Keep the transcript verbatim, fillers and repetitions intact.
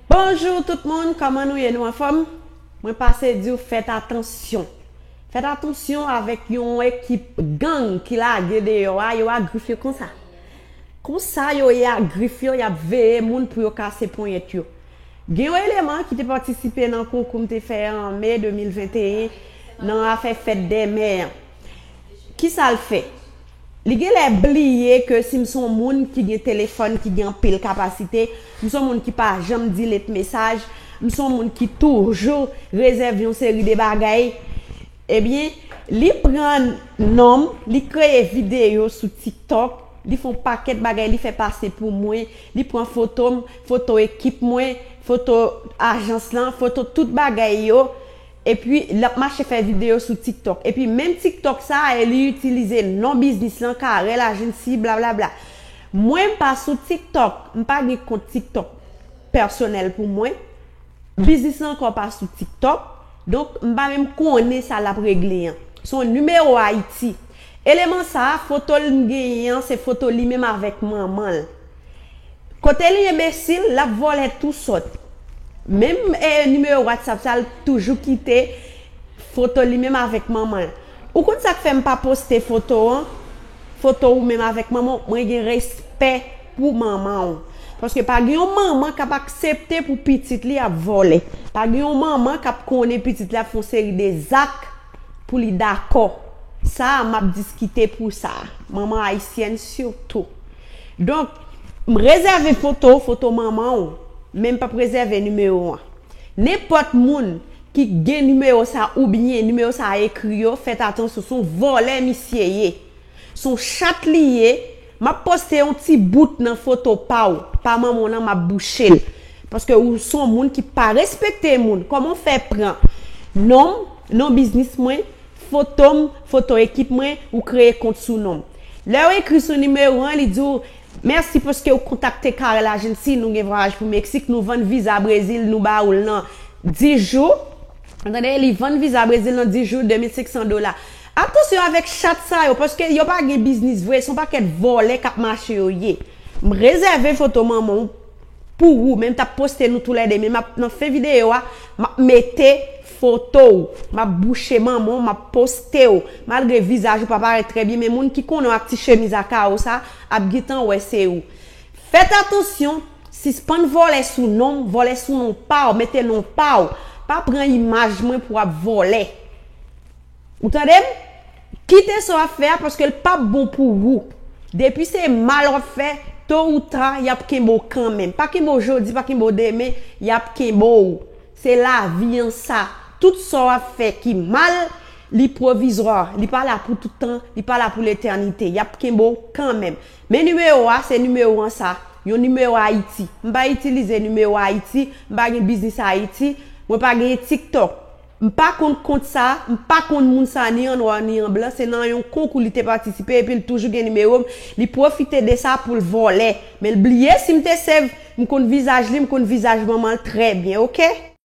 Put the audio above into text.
Bonjou tout moun, kòman nou ye? Nou anfòm? Mwen pase di w fèt atansyon. Fèt atansyon avèk yon ekip gang ki lage deyò a, yo a grif yo konsa. Konsa yo ye a grif yo, y ap veye moun pou yo kase ponyèt yo. Gen yon eleman ki te patisipe nan konkou m te fè an me de mil venteyen nan afè fèt dè mè an. Kisa l fè? Li genlè bliye ke si m se yon moun ki gen telefòn, ki gen anpil kapasite, m se yon moun ki pa janm delete mesaj, m se yon moun ki toujou rezève yon seri de bagay, ebyen, li pran non m, li kreye videyo sou TikTok, li fè yon pakèt bagay, li fè pase pou mwen, li pran foto m, foto ekip mwen, foto ajans lan, foto tout bagay yo, epi l ap mache fè videyo sou TikTok. Epi menm TikTok sa a, li itilize non biznis lan, Carel Agency, blablabla. Mwen, m pa sou TikTok, m pa gen kont TikTok pèsonèl pou mwen. Biznis lan ankò pa sou TikTok. Donk, m pa menm konnen sa l ap regle an. Se yon nimewo Ayiti. Eleman sa a, foto l m genyen an, se foto li menm avèk manman l. Kote li enbesil, l ap vòlè tou sòt. Menm e, nimewo WhatsApp sa, l toujou kite foto li menm avèk manman l. Ou konn sa k fè m pa poste foto an? Foto ou menm avèk manman w, mwen gen respè pou manman w. Paske pa gen yon manman k ap aksepte pou pitit li ap vòlè. Pa gen yon manman k ap konnen pitit li ap fè yon seri de zak pou li dakò. Sa a, m ap diskite pou sa. Manman ayisyèn sitou. Donk, m rezève foto, foto manman w, men m p ap rezève nimewo an. Nenpòt moun ki gen nimewo sa oubyen nimewo sa ekri yo, fèt atansyon, se yon vòlè misye ye. Se yon chat li ye. M ap poste yon ti bout nan foto pa w, pa manman w nan, m ap bouche l. Paske ou se yon moun ki pa respekte moun. Kòman w fè pran non m, non biznis mwen, foto m, foto ekip mwen, ou kreye kont sou non m? Lè w ekri sou nimewo an, li di w, mèsi paske w kontakte Carel Agency, nou gen vwayaj pou Meksik, nou vann viza Brezil, nou ba ou l nan dis jou. Tande, li vann viza Brezil nan dis jou, de mil senk san dola. Atansyon avèk chat sa yo, paske yo pa gen biznis vre, se yon pakèt vòlè k ap mache yo ye. M rezève foto manman w pou ou, men m t ap poste nou toulède, men m ap, nan fen videyo a, m ap mete foto w, m ap bouche manman w, m ap poste w. Malgre vizaj ou pa parèt trè byen, men moun ki konnen w ak ti chemiz a kawo sa ap gentan wè se ou. Fèt atansyon, sispann vòlè sou non m, vòlè sou non pa w, mete non pa w. Pa pran imaj mwen pou w ap vòlè. Ou tande m? Kite sa w ap fè a paske l p ap bon pou ou. Depi se mal w ap fè, to ou ta, y ap kenbe w kanmenm. Pa kenbe w jodi, pa kenbe w demen, y ap kenbe w. Se lavi an sa. Tout sa w ap fè ki mal, li pwovizwa. Li pa la pou tout tan, li pa la pou letènite. Y ap kenbe w kanmenm. Men nimewo a, se nimewo an sa. Yon nimewo Ayiti. M pa itilize nimewo Ayiti, m pa gen biznis Ayiti, mwen pa gen TikTok. M pa konn kont sa, m pa konn moun sa ni an nwa ni an blan, se nan yon konkou li te patisipe epi l toujou gen nimewo m, li pwofite de sa pou l vòlè. Men l bliye si m te save, m konn vizaj li, m konn vizaj manman l trè byen, oke?